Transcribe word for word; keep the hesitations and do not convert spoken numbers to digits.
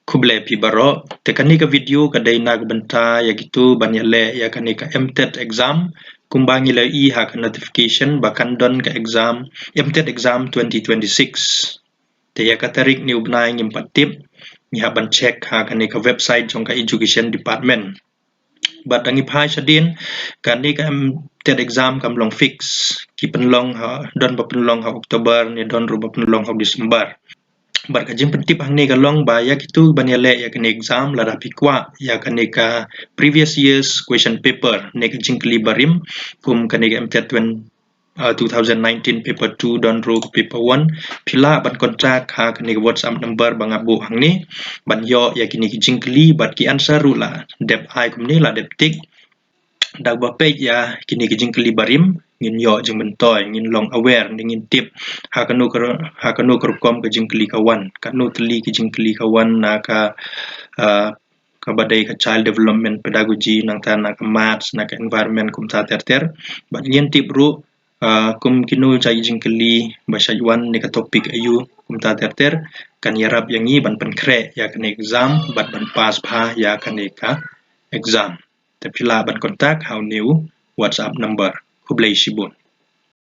Khublei phi baroh. Te kane ka video ka dei na ka bynta ïa kito ban ïaleh ïa kane ka M TET exam, kumba ngi la ïohi ha ka notification ba kan don ka exam, M TET exam twenty twenty-six. Te ïa ka tarik ne u bnai ngim pat tip, ngi hap ban check ha kane ka website jong ka Education Department. Bad da ngi phai shadien, kane ka M TET exam kam long fix. Ki pynlong ha, don ba pynlong ha October ne don ruh ba pynlong ha December. Bad ka jingpyntip hangne ka long ba ïa kito ban ïaleh ïa kane exam, lada phi kwah ïa kane ka previous year's question paper ne ka jingkylli barim, kum kane ka M TET twenty, uh, two thousand nineteen paper two don ruh paper one, phi lah ban contact ha kane ka WhatsApp number ba nga buh hangne ban ïoh ïa kine ki jingkylli bad ki answer ruh la dep ai kumne, la dep tick. Da ba peit ïa kine ki jingkylli barim, ngin ïoh jingmyntoi, ngin long aware ne ngin tip ha kano ka, ha kano ka rukom ka jingkylli ka wan, kano tylli ki jingkylli ka wan na ka, uh, kaba dei ka child development pedagogy, nangta na ka maths, na ka environment, kumta ter ter. Bad ngin tip ruh, uh, kum kino jait jingkylli ba shait wan ne ka topic aiu, kumta ter ter, kan ïarap ïa ngi ban pynkhreh ïa kane exam bad ban pass bha ïa kane ka exam. Te phi lah ban contact ha une u WhatsApp number. Khublei shibun.